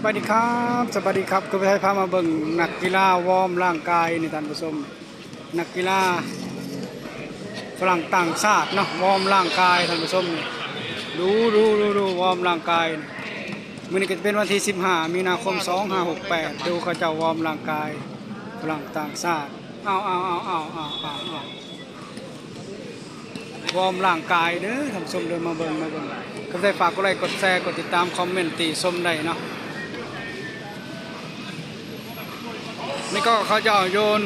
ສະບາຍດີຄັບ ສະບາຍດີຄັບ ຄືໄທພາມາເບິ່ງນັກກິລາວອມຮ່າງກາຍນີ້ທ່ານຜູ້ຊົມ ນັກກິລາຝຣັ່ງຕ່າງຊາດເນາະ ວອມຮ່າງກາຍທ່ານຜູ້ຊົມ ດູ ດູ ດູ ວອມຮ່າງກາຍ ມື້ນີ້ກໍຈະເປັນວັນທີສິບຫ້າ ມີນາຄົມ ສອງຫ້າຫົກແປດ ດູເຂົາເຈົ້າວອມຮ່າງກາຍຝຣັ່ງຕ່າງຊາດ ເອົາ ເອົາ ເອົາ ເອົາ ເອົາ ເອົາ ວອມຮ່າງກາຍເດີທ່ານຜູ້ຊົມເດີ ມາເບິ່ງ ມາເບິ່ງ ກໍໄດ້ຝາກກົດໄລ ກົດແຊ ກົດຕິດຕາມ ຄອມເມັນຕິຊົມໄດ້ເນາະ ນີ້ກໍເຂົາເຈົ້າໂຍນ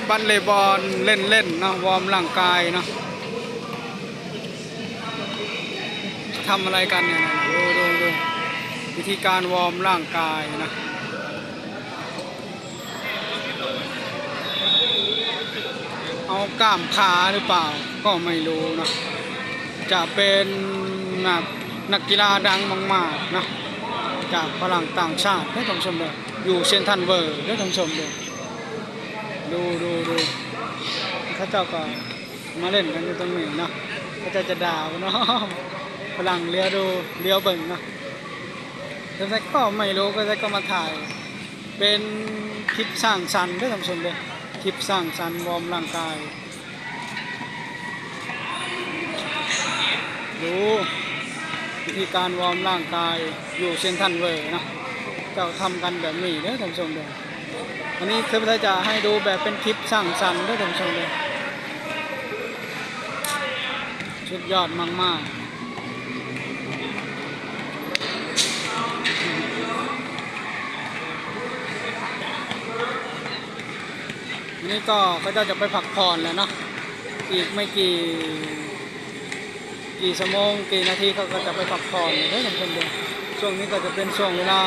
ບັນເລບອນເລ່ນໆເນາະ ວອມຮ່າງກາຍເນາະ ທຳອະໄລກັນນີ້ນະ ດູ ດູ ດູ ວິທີການວອມຮ່າງກາຍນະ. ເອົາກ້າມຂາຫຼືເປົ່າກໍໄມ່ຮູ້ເນາະ ຈະເປັນນັກ ນັກກິລາດັງມາກໆເນາະ ຈາກຝຣັ່ງຕ່າງຊາດເດີທ່ານຜູ້ຊົມເດີ ຢູ່ເຊັນທຣັນເວີເດີທ່ານຜູ້ຊົມເດີ ດູ ດູ ດູ ເຂົາເຈົ້າກໍມາຫຼິ້ນກັນຢູ່ຕົງນີ້ເນາະ ເຂົາເຈົ້າຈະດ່າບໍ່ເນາະ ຝຣັ່ງຫຼຽວດູ ຫຼຽວເບິ່ງເນາະ ແຕ່ກໍໄມ່ຮູ້ ກໍ ແຕ່ກໍມາຖ່າຍ ເປັນຄລິບສ້າງສັນເດີທ່ານຜູ້ຊົມເດີ ຄລິບສ້າງສັນວອມຮ່າງກາຍ ດູວິທີການວອມຮ່າງກາຍຢູ່ເຊັນທຣັນເວີເນາະ ເຈົ້າທຳກັນແບບນີ້ເດີທ່ານຜູ້ຊົມເດີ ອັນນີ້ຄືໄທຈະໃຫ້ດູແບບເປັນຄລິບສ້າງສັນເດີທ່ານຜູ້ຊົມເດີ ສຸດຍອດມາກໆ. ນີ້ກໍເຂົາເຈົ້າຈະໄປພັກຜ່ອນແລ້ວເນາະ ອີກໄມ່ກີ່ ກີ່ຊົ່ວໂມງ ກີ່ນາທີ ເຂົາກໍຈະໄປພັກຜ່ອນເດີທ່ານຜູ້ຊົມເດີ ຊ່ວງນີ້ກໍຈະເປັນຊ່ວງເວລາ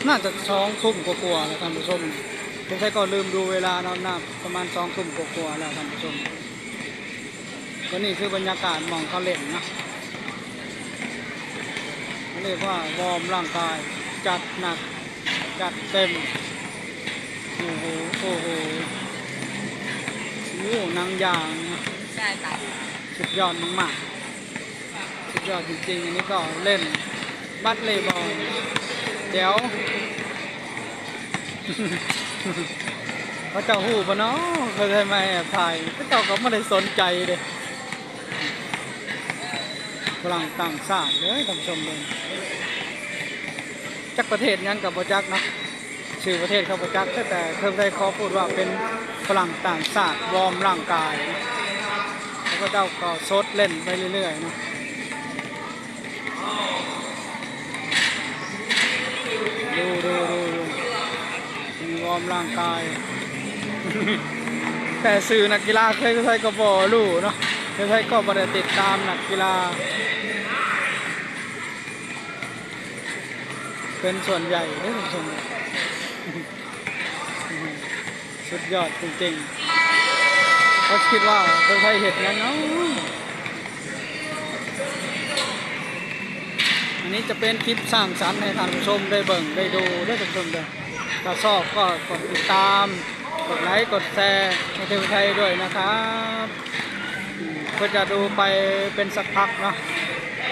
ໜ້າຈະສອງທຸ່ມກວ່າໆແລ້ວທ່ານຜູ້ຊົມ ສົງໄສກໍລືມດູເວລາເນາະ ໜ້າປະມານສອງທຸ່ມກວ່າໆແລ້ວທ່ານຜູ້ຊົມ. ກໍນີ້ຄືບັນຍາກາດໝ່ອງເຂົາຫຼິ້ນເນາະ ເຂົາເອີ້ນວ່າວອມຮ່າງກາຍ ຈັດໜັກຈັດເຕັມ ໂອ້ໂຫ ໂອ້ໂຫ ໂອ້ ໜັງຢາງເນາະ ສຸດຍອດມາກໆ ສຸດຍອດຈິງໆ ອັນນີ້ກໍເລ່ນບັດເລບອນ ແຈ໋ວ ເຂົາເຈົ້າຮູ້ບໍ່ເນາະ ເຂົາເຈົ້າມາແອບຖ່າຍ ເຂົາເຈົ້າກໍບໍ່ໄດ້ສົນໃຈເດ້ ຝຣັ່ງຕ່າງຊາດເດີທ່ານຜູ້ຊົມເດີ ຈັກປະເທດຫຍັງກໍບໍ່ຈັກເນາະ ຊື່ປະເທດເຂົາບໍ່ຈັກ ແຕ່ເພິ່ນໄດ້ຂໍພູດວ່າເປັນຝຣັ່ງຕ່າງຊາດວອມຮ່າງກາຍ ແລ້ວເຂົາເຈົ້າກໍສົດເລ່ນໄປເລື້ອຍໆເນາະ ດູ ດູ ດູ ດູ ວອມຮ່າງກາຍ ແຕ່ຊື່ນັກກິລາເຄີຍໄທກໍບໍ່ຮູ້ເນາະ ເຄີຍໄທກໍບໍ່ໄດ້ຕິດຕາມນັກກິລາ ເປັນສ່ວນໃຫຍ່ເດ້ທ່ານຜູ້ຊົມ ສຸດຍອດຈິງໆ ເຂົາຄິດວ່າຄົນໄທເຮັດຫຍັງເອົາ ອັນນີ້ຈະເປັນຄລິບສ້າງສັນໃຫ້ທ່ານຜູ້ຊົມໄດ້ເບິ່ງໄດ້ດູເດີທ່ານຜູ້ຊົມເດີ ຖ້າຊອບກໍກົດຕິດຕາມ ກົດໄລ ກົດແຊ ໃຫ້ເທວໄທດ້ວຍນະຄັບ ກໍຈະດູໄປເປັນສັກພັກເນາະ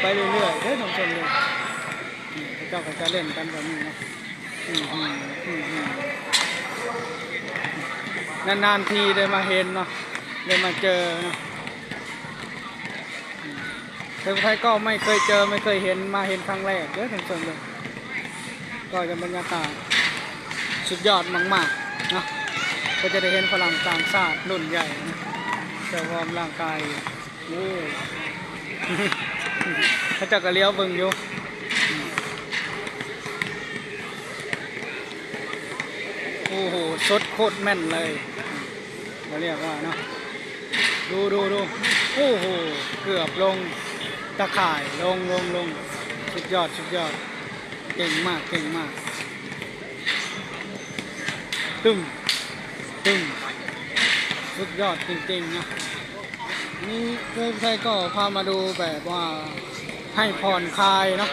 ໄປເລື້ອຍໆເດີທ່ານຜູ້ຊົມເດີ ເຂົາເຈົ້າກໍຈະຫຼິ້ນກັນແບບນີ້ເນາະ ນານໆທີໄດ້ມາເຫັນເນາະ ໄດ້ມາເຈີເນາະ ເທວໄທກໍໄມ່ເຄີຍເຈີ ໄມ່ເຄີຍເຫັນ ມາເຫັນຄັ້ງແລກເດີທ່ານຜູ້ຊົມເດີ ກໍຈະບັນຍາກາດສຸດຍອດມາກໆເນາະ ກໍຈະໄດ້ເຫັນຝຣັ່ງຕ່າງຊາດລຸ້ນໃຫຍ່ເນາະ ຈະວອມຮ່າງກາຍ ໂອ້ ເຂົາເຈົ້າກໍຫຼຽວເບິ່ງຢູ່ ໂອ້ໂຫ ສົດໂຄດແມ່ນເລີຍ ກໍລຽກວ່າເນາະ ດູ ດູ ດູ ໂອ້ໂຫ ເກືອບລົງຕາຂ່າຍ ລົງ ລົງ ລົງ ສຸດຍອດ ສຸດຍອດ ເກັ່ງມາກ ເກັ່ງມາກ ຕຶ້ມ ຕຶ້ມ ສຸດຍອດຈິງໆນະ ນີ້ຄືໄທກໍພາມາດູແບບວ່າໃຫ້ຜ່ອນຄາຍເນາະ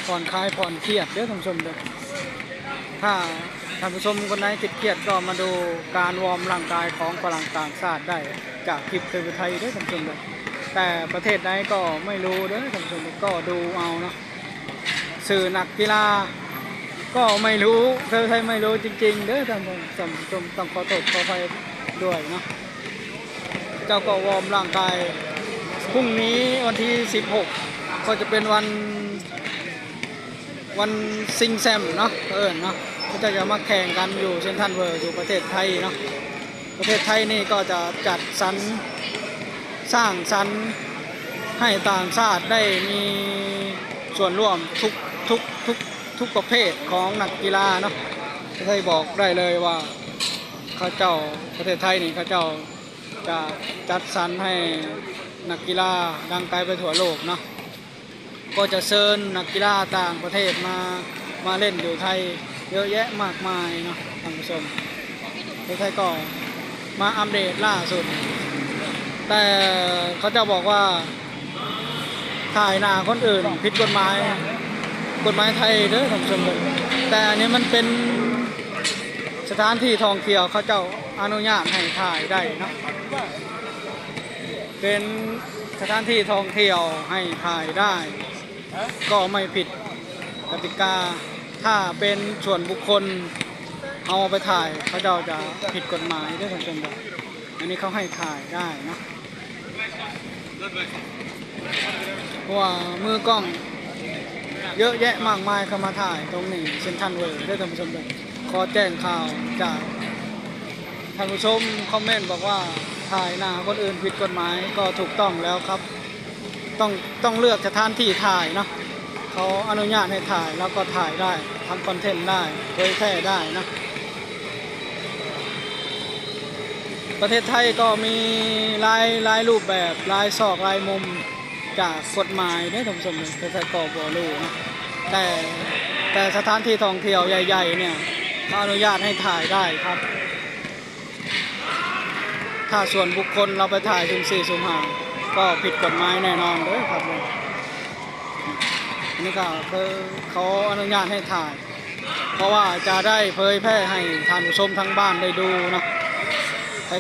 ຜ່ອນຄາຍຜ່ອນຄຽດເດີທ່ານຜູ້ຊົມເດີ ຖ້າທ່ານຜູ້ຊົມຄົນໃດຄຽດໆກໍມາດູການວອມຮ່າງກາຍຂອງຝຣັ່ງຕ່າງຊາດໄດ້ຈາກຄລິບເທວໄທເດີທ່ານຜູ້ຊົມເດີ ແຕ່ປະເທດໃດກໍໄມ່ຮູ້ເດີທ່ານຜູ້ຊົມ ກໍດູເອົາເນາະ ຊື່ນັກກິລາກໍໄມ່ຮູ້ ເຊີໄທໄມ່ຮູ້ຈິງໆເດີທ່ານຜູ້ຊົມ ຕ້ອງຂໍໂທດຂໍອະໄພດ້ວຍເນາະ. ເຈົ້າກໍວອມຮ່າງກາຍ ພລຸ້ງນີ້ວັນທີສິບຫົກ ກໍຈະເປັນວັນ ວັນຊິງແຊມເນາະ ເຂົາເອີ້ນເນາະ ເຂົາເຈົ້າຈະມາແຂ່ງກັນຢູ່ເຊັນທຣັນເວີ ຢູ່ປະເທດໄທເນາະ. ປະເທດໄທນີ້ກໍຈະຈັດສັນ ສ້າງສັນໃຫ້ຕ່າງຊາດໄດ້ມີສ່ວນຮ່ວມທຸກ ທຸກ ທຸກ ທຸກປະເພດຂອງນັກກິລາເນາະ. ໄທບອກໄດ້ເລີຍວ່າເຂົາເຈົ້າ ປະເທດໄທນີ້ເຂົາເຈົ້າຈະຈັດສັນໃຫ້ນັກກິລາດັງໄກໄປທົ່ວໂລກເນາະ. ກໍຈະເຊີນນັກກິລາຕ່າງປະເທດມາ ມາເລ່ນຢູ່ໄທເຍອະແຍະມາກມາຍເນາະທ່ານຜູ້ຊົມ. ປະເທດໄທກໍມາອັບເດດລ່າສຸດ ແຕ່ເຂົາເຈົ້າບອກວ່າຖ່າຍໜ້າຄົນອື່ນຜິດກົດໝາຍ ກົດໝາຍໄທເດີທ່ານຜູ້ຊົມເດີ. ແຕ່ອັນນີ້ມັນເປັນສະຖານທີ່ທ່ອງທ່ຽວ ເຂົາເຈົ້າອະນຸຍາດໃຫ້ຖ່າຍໄດ້ເນາະ. ເປັນສະຖານທີ່ທ່ອງທ່ຽວໃຫ້ຖ່າຍໄດ້ ກໍໄມ່ຜິດກະຕິກາ. ຖ້າເປັນສ່ວນບຸກຄົນເຮົາເອົາໄປຖ່າຍ ເຂົາເຈົ້າຈະຜິດກົດໝາຍເດີທ່ານຜູ້ຊົມເດີ. ອັນນີ້ເຂົາໃຫ້ຖ່າຍໄດ້ເນາະ ເພາະວ່າມືກ້ອງເຍອະແຍະມາກມາຍເຂົ້າມາຖ່າຍຕົງນີ້ ເຊັນທຣັນເວີເດີທ່ານຜູ້ຊົມເດີ. ຂໍແຈ້ງຂ່າວຈາກທ່ານຜູ້ຊົມຄອມເມັນບອກວ່າ ຖ່າຍໜ້າຄົນອື່ນຜິດກົດໝາຍ ກໍຖືກຕ້ອງແລ້ວຄັບ. ຕ້ອງ ຕ້ອງເລືອກສະຖານທີ່ຖ່າຍເນາະ ເຂົາອະນຸຍາດໃຫ້ຖ່າຍ ແລ້ວກໍຖ່າຍໄດ້ ທຳຄອນເທັນໄດ້ ເຜີຍແຜ່ໄດ້ເນາະ. ປະເທດໄທກໍມີຫຼາຍ ຫຼາຍຮູບແບບ ຫຼາຍຊອກຫຼາຍມຸມຈາກກົດໝາຍເດ້ທ່ານຜູ້ຊົມເດີ. ປະເທດໄທກໍບໍ່ຮູ້ເນາະ ແຕ່ ແຕ່ສະຖານທີ່ທ່ອງທ່ຽວໃຫຍ່ໆເນີ້ຍ ເຂົາອະນຸຍາດໃຫ້ຖ່າຍໄດ້ຄັບ. ຖ້າສ່ວນບຸກຄົນເຮົາໄປຖ່າຍຊຸ່ມສີ່ຊຸ່ມຫ້າ ກໍຜິດກົດໝາຍແນ່ນອນເດີຄັບ. ອັນນີ້ກໍຄືເຂົາອະນຸຍາດໃຫ້ຖ່າຍ ເພາະວ່າຈະໄດ້ເຜີຍແຜ່ໃຫ້ທ່ານຜູ້ຊົມທາງບ້ານໄດ້ດູເນາະ.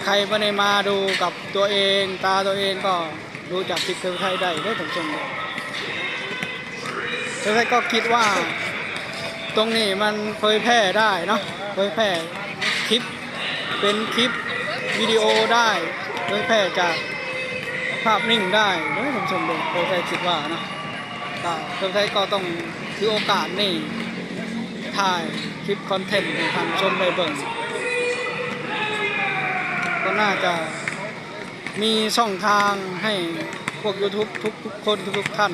ໃຜໆບໍ່ໄດ້ມາດູກັບຕົວເອງ ຕາຕົວເອງ ກໍ ຮູ້ຈັກຄລິບເທິງໄທໄດ້ເດີທ່ານຜູ້ຊົມເດີ. ເທິງໄທກໍຄິດວ່າຕົງນີ້ມັນເຜີຍແຜ່ໄດ້ເນາະ ເຜີຍແຜ່ຄລິບ ເປັນຄລິບວິດີໂອໄດ້ ເຜີຍແຜ່ຈາກພາບນິ້ງໄດ້ເດີທ່ານຜູ້ຊົມເດີ. ເທິງໄທຄິດວ່າເນາະ ກໍເທິງໄທກໍຕ້ອງຖືໂອກາດນີ້ ຖ່າຍຄລິບຄອນເທັນໃຫ້ທ່ານຜູ້ຊົມໄດ້ເບິ່ງ ກໍໜ້າຈະ ມີຊ່ອງທາງໃຫ້ພວກ YouTube ທຸກໆຄົນ ທຸກໆທ່ານ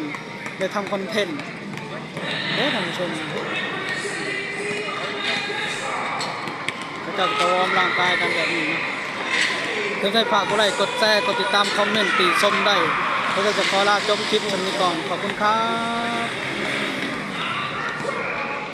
ໄດ້ທຳຄອນເທັນເດີທ່ານຜູ້ຊົມ. ເຂົາເຈົ້າຈະວອມຮ່າງກາຍກັນແບບນີ້ເນາະ. ເຖິງໃຫ້ຝາກກົດໄລ ກົດແຊ ກົດຕິດຕາມ ຄອມເມັນຕິຊົມໄດ້. ເຮົາຈະຂໍລາຈົບຄລິບສ່ຳນີ້ກ່ອນ. ຂອບຄຸນຄັບ.